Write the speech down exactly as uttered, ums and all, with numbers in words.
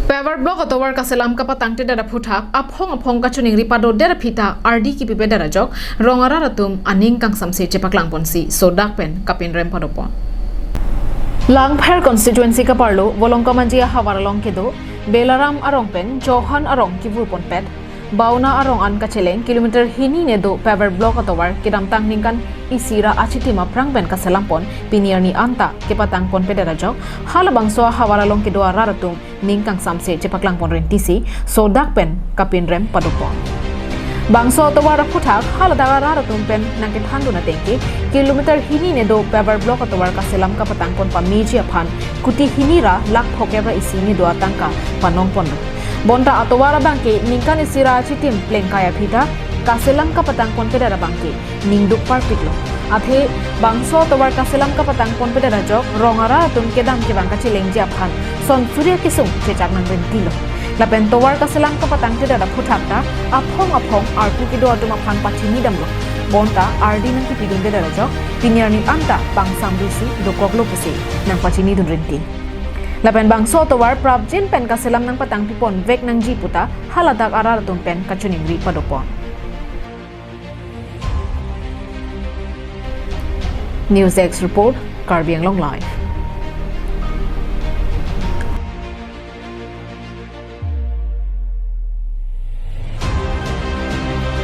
Paver block atovar kaselam kapatangtedet aphuthak aphong aphong kachiningri padodet aphi ta ardi kipipedet ajok rong arat atum aning kangsamse chepaklangponsi sodak pen kapinrem padopon. Langpher constituency kaparlo Volongkom Anji ahavar along kedo Belaram arong pen Johan arong kivurponpet Bauna arong an kacheleng kilometer hini ne do paver block atovar kedamtang ningkan isi ra achitim aphrang pen kaselampon pini arni anta kepatangponpedet ajok halabangso ahavar along kedo arat atum ning kangsamse chepaklangpon rintisi sodak pen kapinrem padopon. Bangso atovar aphuthak haladak arat atum pen nangkethandun atengke kilometer hini ne do paver block atovar kaselam kapatangpon pameji aphan kuti hini ra lakh phokep ra isi ne do atangka panongponlo. Bonta atovar abangke ningkan isi ra achitim plengkai aphi ta kaselam kapatangponpedet abangke ningduk parpiklo. Athe bangso atovar kaselam kapatangponpedet ajok rong arat atum kedam kevang kachelengji aphan son suri akesung chechak nangrintilo. Lapen tovar kaselam kapatangtedet aphuthak ta aphong aphong arpu kedo atum aphan pachinidamlo. Bonta ardi nangkipidundedet ajok pini arni anta pangsam risi dokoklo pusi nangpachinidun rinti. Lapen bangso atovar prapjin pen kaselam nangpatangpipon vek nangji puta haladak arat atum pen kachiningri padopon. News Desk Report, Karbi Anglong Live.